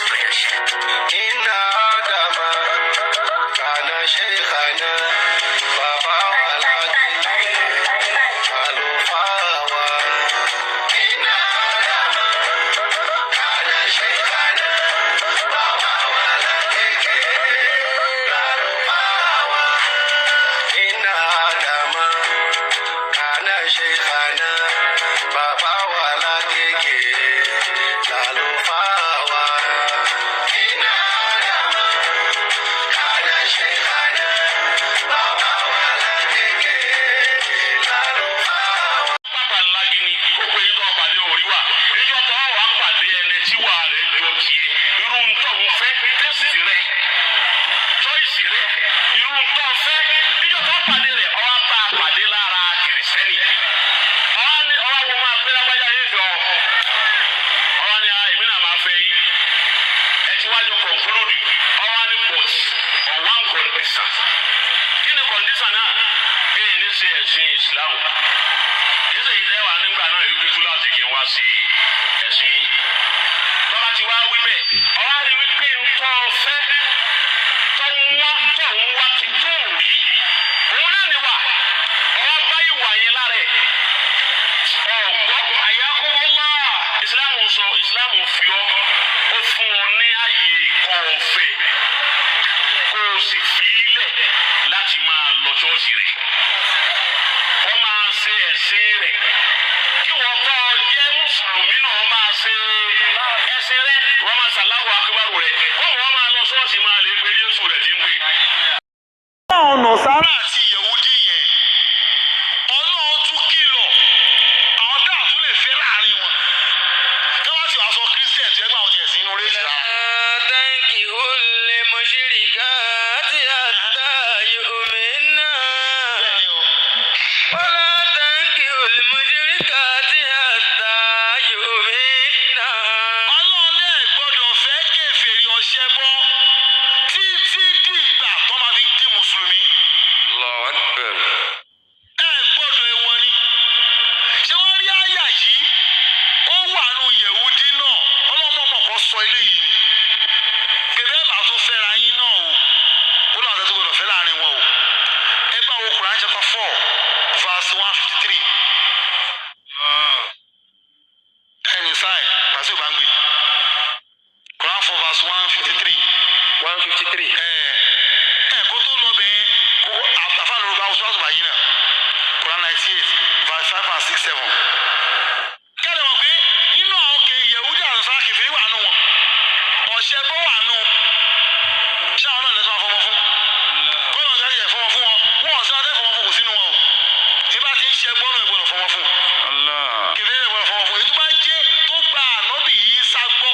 إن آدم كان شيخنا bàbá wa lágége àlùfáà wa. إن آدم كان شيخنا bàbá wa lágége àlùfáà wa. إن آدم كان شيخنا bàbá wa lágége àlùfáà wa. إن آدم كان شيخنا bàbá wa lágége àlùfáà wa. Bàbá ńlá gini gbogbo yìí tó pàdé orí wa níjọ́ tó wà pàdé ẹni tí wà rẹ̀ jọ tiẹ̀, irú ntọ́ ń fẹ́, taste rẹ̀, choice rẹ̀, irú ntọ́ fẹ́, níjọ́ tó pàdé rẹ̀, ọwọ́ bá a pàdé lára Kìrìsìtẹ́nì. Ọwọ́ ni ọwọ́ wo máa pé lágbájá yé fi ọ. Ọwọ́ ni, "Ah, èmi náà máa fẹ́ yín." Ẹ ti wájú conclude. Ọwọ́ ni, "But on one condition." Kí ni condition náà? Èyí ní ṣe ẹ̀sìn Islam yìí sèyí tẹ́ wà nígbà náà yìí pé túláàsì kí n wá sí ẹ̀sìn yìí. Tọ́ba ti wá wí bẹ́ẹ̀, ọwọ́ rí wípé ntọ́ fẹ́, tọ́ ń wá, tọ́ ń wá kí tó rí òun náà ni wà. Ọwọ́ bá ìwà yẹn lára ẹ̀. Ọ̀gbọ́ àyàkúmọ́lá, Ìsìláàmù sọ, Ìsìláàmù fi ọ́, ó fún ọ ní àyè kọ́ ọ̀fẹ́, kó o sì fi í lẹ̀ láti máa lọ ṣọ́ọ̀ṣì rẹ̀, kó máa ṣe ẹ̀sìn rẹ̀, kí wọ́n tọ́ jẹ́ mùsùlùmí náà máa ṣe ẹ̀sìn rẹ̀. Wọ́n máa ṣàláwọ̀ akíbárù rẹ̀, kó wọ́n máa lọ ṣọ́ọ̀ṣì, máa lè pe Jésù rẹ̀ tí ń pè. Ọ̀nà sára. Àti Yẹ̀wúdí yẹn, Ọlọ́run tún kìlọ̀ àwọn tá a tún lè fẹ́ láàrin wọn kí wọ́n sì wá sọ Christian tí ẹgbẹ́ àwọn tiẹ̀ sínú race rárá. تنكحوا المشركات حتى يؤمن. Bẹ́ẹ̀ni o. ولا تنكحوا المشركات حتى يؤمن. Ọlọ́run náà gbọ́dọ̀ fẹ́ kèfèrí, ọ̀ṣẹ́ bọ́, títí dìgbà tó máa fi di mùsùlùmí. الله أكبر. Ẹ gbọ́dọ̀, ẹ̀wọ̀n ni. Ṣé wọ́n rí àyà yìí? Ó wà nù Yẹ̀wúdí náà. Ọlọ́mọ mọ̀ kọ́ sọ eléyìí ni kẹfẹ́ bá tún fẹ́ra yín náà o. Ó lọ́wọ́ àti gbọ́dọ̀ fẹ́ láàrin wọn o. Ẹ bá wo Quran chapter 4 verse 153. Ẹni sáì pàṣẹ ìbáǹgbè, Quran 4 verse 153. 153. Ẹ ẹ kó tó lọ bẹ́ẹ̀, kó àfààní olùkọ́ àwọn sọ́ọ̀tù báyìí náà, Quran 98 verse 5 and 6 7. Kẹ́lẹ́ wọn pé nínú àwọn kì í Yẹ̀wúdí àrùn kìfìrí wà nù wọn, ọ̀ṣẹ́ bó wà nù. Ṣé àwọn náà lẹ́sọ̀ máa fọmọ fún? Kọ́nà ọ̀sẹ̀ yẹ fọmọ fún wọn, wọn ọ̀sẹ̀ ọ̀sẹ̀ fọmọ fún kò sínú wọn o. Tí bá ti ń ṣe gbọ́nà, ìgbọ́dọ̀ fọmọ fún. الله. Kìfìrí ìgbọ́dọ̀ fọmọ fún. Èyí tó bá jẹ́ tó gba ànábì yìí sá gbọ́,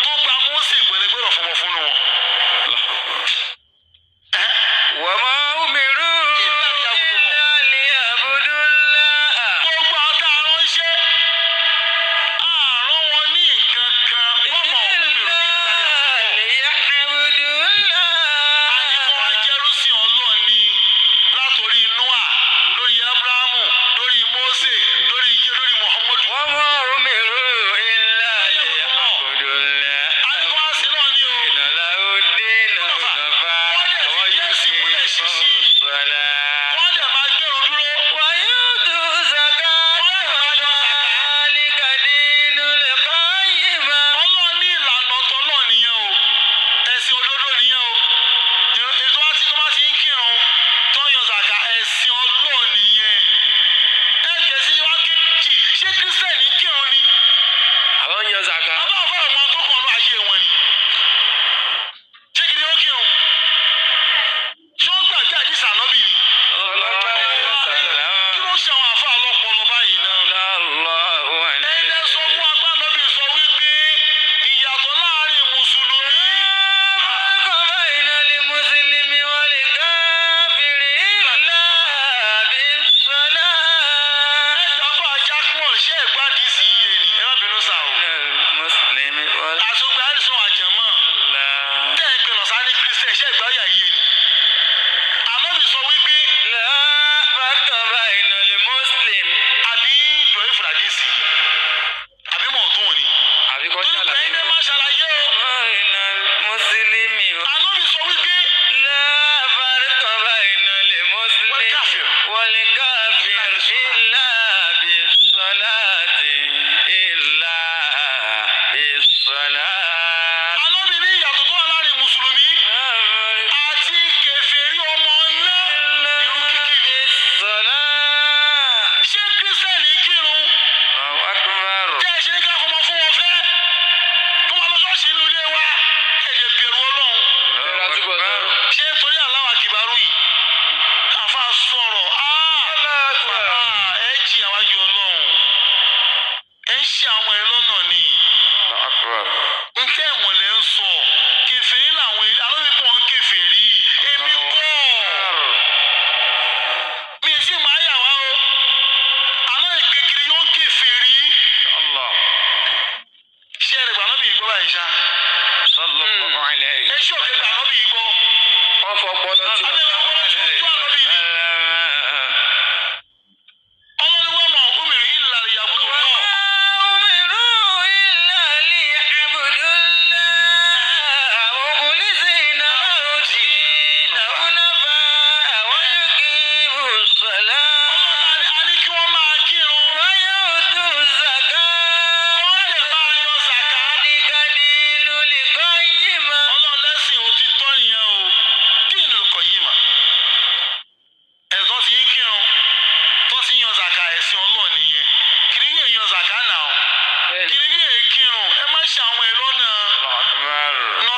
tó gba Mósè ìgbọ́dọ̀ gbọ́dọ̀ fọmọ fún wọn. وما أمروا إلا ليعبدوا الله. Gbogbo àwọn tá a ránṣẹ́, àárọ̀ wọn ní nǹkan kan, wọ́n mọ̀. إلا ليعبدوا الله. Àníkọ́ wa jẹ́rúsìn Ọlọ́run ni, látòrí Noah, lórí Abrahamu, lórí Mósè, lórí Muhammadu. وما أمروا إلا ليعبدوا الله. Àníkọ́ wa sí náà ni o. إن له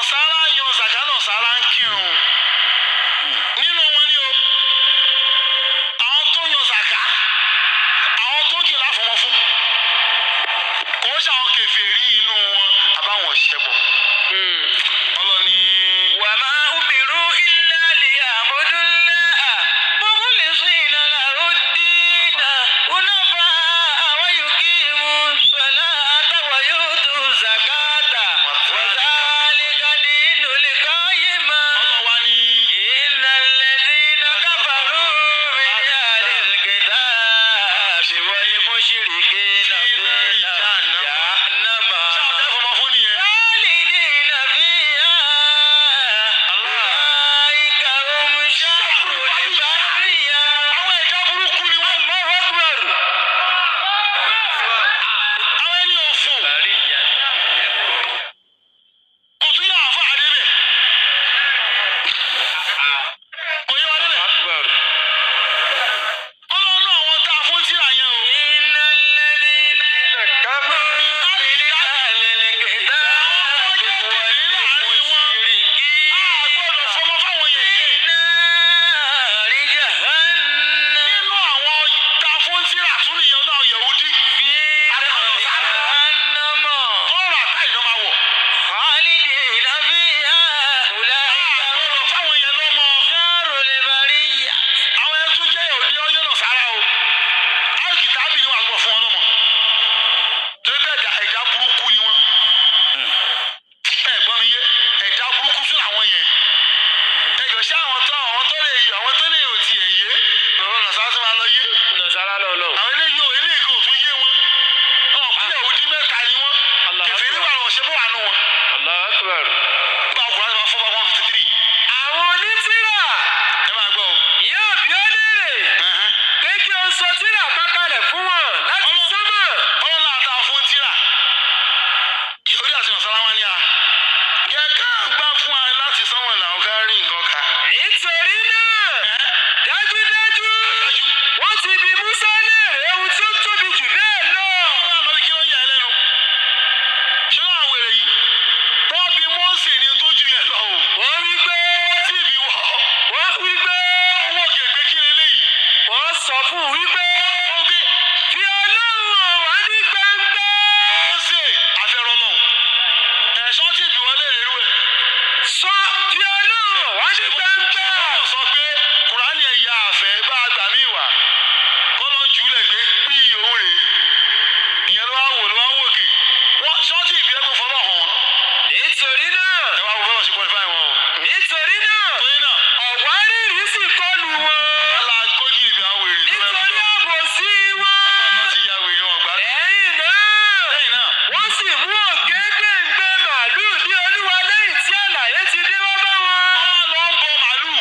Nàsárà yan zàká, Nàsárà ń kírun. Nínú wọn ni o, àwọn tó yan zàká, àwọn tó kì láfọmọ fún. Kò ń ṣàwọn kèfèrí inú wọn àbáwọn ṣẹbọ. Ọlọ́ni. وما أمروا إلا ليعبدوا الله مخلصين له الدين حنفاء ويقيموا الصلاة ويؤتوا الزكاة وذلك دين القيمة. Ọlọ́wà ni. إن الذين كفروا من أهل الكتاب والمشركين في جهنم Ṣáà fọmọ fún nìyẹn. خالدين فيها أولئك هم شر البرية. Àwọn ẹ̀dá burúkú ni wọ́n. الله أكبر. Àwọn ẹni òfò. Kò tún yà àfa àdébẹ̀. Kò yẹ wa débẹ̀. Ọlọ́run àwọn tá a fún tíra yẹn o. إن الذين كفروا من أهل الكتاب والمشركين A gbọ́dọ̀ fọmọ fáwọn yẹn. في نار جهنم Nínú àwọn tá a fún tíra tún nìyẹn náà Yẹ̀húdí. في نار جهنم Tọ́rọ̀ àtà ìná máa wọ̀. خالدين فيها A أولئك gbọ́dọ̀ fáwọn yẹn lọ́mọ. شر البرية. Àwọn ẹni tún jẹ́ Yẹ̀húdí ọjọ́ náà sára o. Àìkìtàbí ni wàá gbọ́ fún wọn lọ́mọ. Torí pé ẹ̀dá ẹ̀dá burúkú ni wọ́n. Ẹ gbọ́ mi yé, ẹ̀dá burúkú tún làwọn yẹn. Ẹjọ́ ṣé àwọn tó lè yọ àwọn tó lè ò tiẹ̀ yé lọ́rọ̀ Nàsárà tó máa lọ yé. Nasara lọ́lọ́. Àwọn eléyìí ò eléyìí kò tún yé wọn. Wọn kú Yẹ̀húdí mẹ́ta ni wọ́n. Kèfèrí wà lọ́wọ́ ṣe bó wà nù wọn. Allahu Akbar. Nígbà ọkùnrin àti máa fọ́ bá 153. Àwọn onítìrà Ẹ máa gbọ́ o. yóò bí ó léèrè Ẹ̀hẹ́n. pé kí o sọ tírà kan kalẹ̀ fún wọn láti sánmọ̀. Ọlọ́run àtà fún tíra. Yẹ̀húdí àti Nàsárà wọn ni a. Jẹ́ ká gbá fún wa láti sánmọ̀ làwọn ká rí nǹkan kà. Nítorí náà, dájúdájú, wọ́n ti bi Musa léèrè ohun tí ó tóbi jù bẹ́ẹ̀ lọ. Ọlọ́run àná kí ló ń yà ẹ́ lẹ́nu? Ṣé àwọn wèrè yìí? Wọ́n bí Mósè ní tó ju yẹn lọ o. Wọ́n wí pé, Tí ìbí wọ̀ ọ́. wọ́n wí pé, Owó kègbé kí leléyìí? wọ́n sọ fún un wípé, Ó gbé fi Ọlọ́run hàn wá ní gbangba. Mósè àfẹ́rọ́ náà. Ẹ̀ṣọ́ tí ìbí wọlé rẹ̀ rú ẹ̀. Sọ fi Ọlọ́run hàn wá ní gbangba. Ọlọ́run sọ pé Kùránì ẹ̀yà àfẹ́ bá a gbà mí wà. Kọ́lọ́ ń jùlẹ̀ pé bí òun rèé. Ìyẹn ló wá wò ló wá wò kè. Wọ́n ṣọ́ọ̀tì ìbí ẹ̀kọ́ fọlọ́ hàn wọ́n. Nítorí náà, Ẹ wá wo bọ́lá ṣe qualify wọn o. nítorí náà, Torí náà, ọ̀wárìrì sì kọlù wọn. ọlá kókì ìbí àwọn wèrè tó fẹ́ Nítorí àbòsí wọn. Wọ́n ti ya wèrè wọn gbádùn. Lẹ́yìn náà, Lẹ́yìn náà, wọ́n sì mú ògédèǹgbé màlúù ní Olúwa lẹ́yìn tí àlàyé ti dé wá bá wọn. wọ́n lọ ń bọ màálù.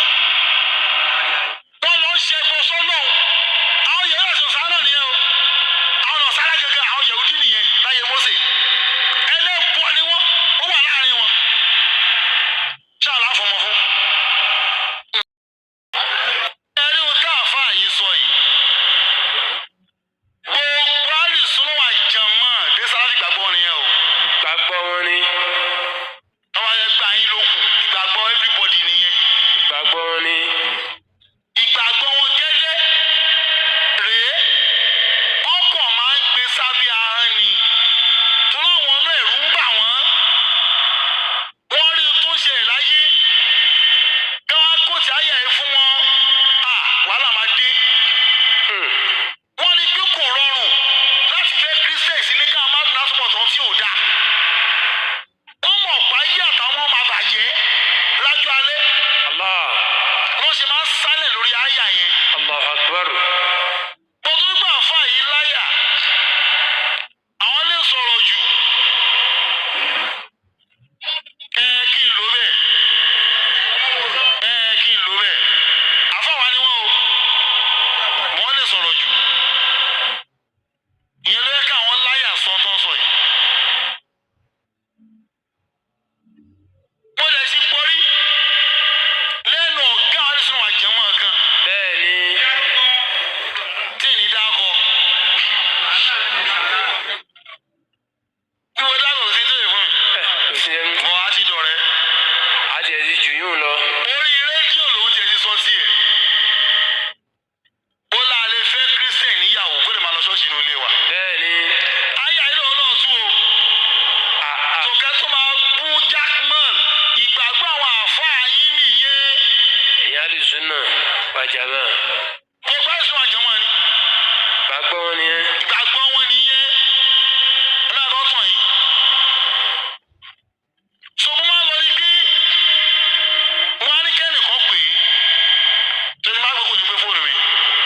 Wọ́n lọ ń ṣe ẹbọ sọ́lọ́hun. Àwọn Yẹ̀húdí àti Nàsárà náà nìyẹn o. Àwọn Nàsárà gẹ́gẹ́ àwọn Yẹ̀húdí nìyẹn láyé Mósè. Ẹlẹ́bọ ni wọ́n, ó wà láàrin wọn. Ṣé àlá fọmọ fún? Alùsùnà wàjàmá. Gbogbo ẹ̀sùn àjọmọ́ ni. Gbàgbọ́ wọn nìyẹn. Ìgbàgbọ́ wọn nìyẹn. Aláàbọ̀tàn yìí. So mo máa ń lọ rí pé wọ́n á ní kẹ́nìkan pè é. Torí má gbogbo ní pé fóònù mi.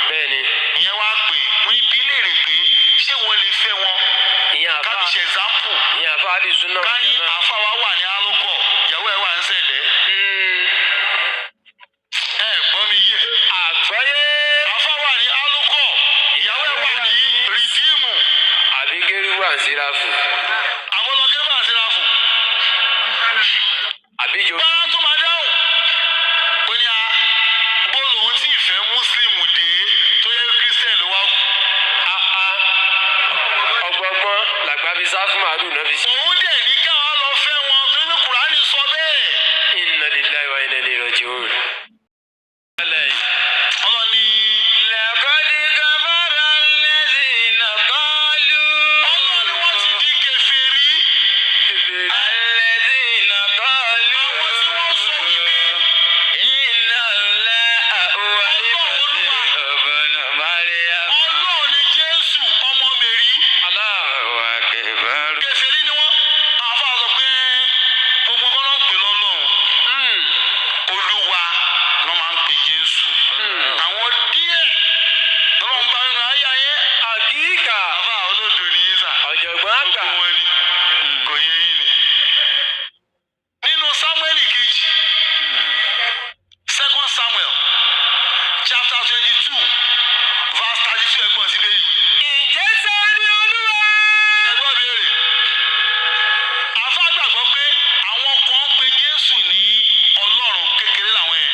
Bẹ́ẹ̀ni. Ìyẹn wá pè é. Mo ní bí léèrè pé ṣé wọ́n lè fẹ́ wọn? Ìyẹn Ká àfa fi ṣe example. ìyẹn àfa alùsùnà Ká ní wàjàmá. àfa wa wà ní alókọ̀, ìyàwó ẹ̀ wà ń sẹ̀lẹ̀. Ẹ gbọ́ mi yé. Àgbọ́yé. Àfa wà ní alókọ̀, ìyàwó ẹ̀ wà ní rìdíìmù. Àbí kérúbù àǹsíráfù. Àwọn ọlọ́gẹ́ bá ṣe ra fún. Àbí jo. Bára tó máa dáhùn. Ó ní a bó lòun tí ìfẹ́ Mùsùlùmù dé tó yẹ Kírísítẹ̀ ló wá kú. Ọgbọgbọ́n làgbà fi sá fún màálù náà fi sí. Òun dẹ̀ ní káwọn lọ fẹ́ wọn torí pé Kùránì sọ bẹ́ẹ̀. Inna lillahi wa inna ilayhi raji'un. Ọlọ́ni Laqad kafara alladhina qalu. Ọlọ́ni wọ́n ti di kèfèrí. Alladhina qalu. Àwọn tí wọ́n sọ wípé Inna Allaha huwa al-Masihu ibn Maryam. Ọlọ́run ni Jésù ọmọ Mèrí. Allahu akbar. Kèfèrí ni wọ́n. Àfa sọ pé gbogbo kọ́ ló ń pè lọ́lọ́run. Olúwa ló máa ń pè Jésù. Àwọn díẹ̀ lọ́wọ́ ń bá nínú ayé ayé. Àkíkà. Àfa olódo ni yín sà. Ọ̀jọ̀gbọ́n àgbà. Gbogbo wọn ni kò yé yín ni. Nínú Sámúẹ́lì kejì, Second Samuel, chapter 22, verse 32 ẹ̀gbọ́n sí bẹ́ẹ̀ yìí. Ǹjẹ́ sáré Olúwa? Ẹ̀gbọ́n béèrè. Àfa gbàgbọ́ pé àwọn kan ń pe Jésù ní Ọlọ́run kékeré làwọn yẹn.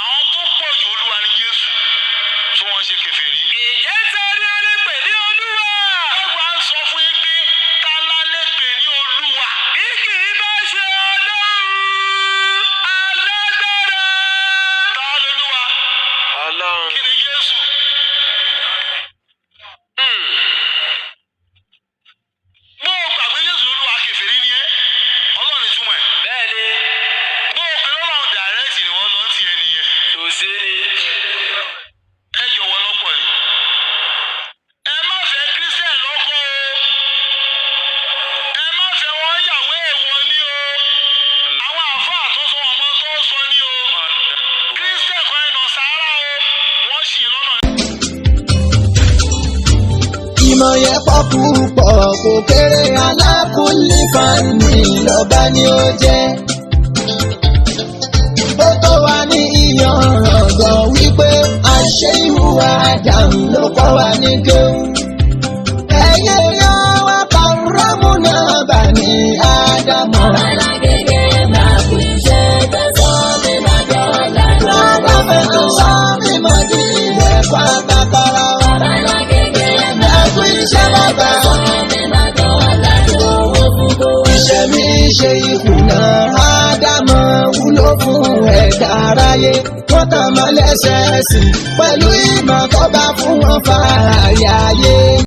Àwọn tó pọ̀ jù Olúwa ni Jésù tí wọ́n ṣe kèfèrí. Ǹjẹ́ sáré olùpè ní Olúwa? Ẹgbà ń sọ fún yín pé ta la lè pè ní Olúwa. Bí kì í bá ṣe Ọlọ́run alágbára. Ta lolúwa? Ọlọ́run. Kí ni Jésù? Bó o gbàgbé Jésù Olúwa kèfèrí ni ẹ́, Ọlọ́run ni túmọ̀ ẹ̀. Bẹ́ẹ̀ni, Bó o pè Ọlọ́run dàrẹ́tì ni wọ́n lọ ń tiẹ̀ nìyẹn. tòsí ni. Ẹ jọ̀wọ́ lọ́pọ̀ ni. Ẹ má fẹ́ Christian lọ́kọ o. Ẹ má fẹ́ wọn yàwó èèwọ̀ ni o. Àwọn àáfàá tó sọ ọmọ tó sọ ni o. Christian kan ẹ̀nà sàárà o. Wọ́n ṣì ń lọ́nà. Ìmọ̀ yẹn pọ̀ púpọ̀ kò kéré alákùnlé fani lọ́ba ni ó jẹ́. Ó tó wa ní ìyànràn wípé àṣẹ ìhùwà Ádámù ló kọ́ wa ní kéwù. Ẹyẹ yọ wá kàrámù náà bà ní Ádámù. Lọ́dọ̀ tó sọ mímọ́ di ilẹ̀ pátákárá wa. Ẹkú iṣẹ́ bàbá. Iṣẹ́ mi ṣe ìkùnà Ádámọ̀ wúlò fún ẹ̀dá aráyé. Wọ́n tàn mọ́ lẹ́sẹ̀ẹ́sì pẹ̀lú ìmọ̀ tó bá fún wọn fààyè ayé.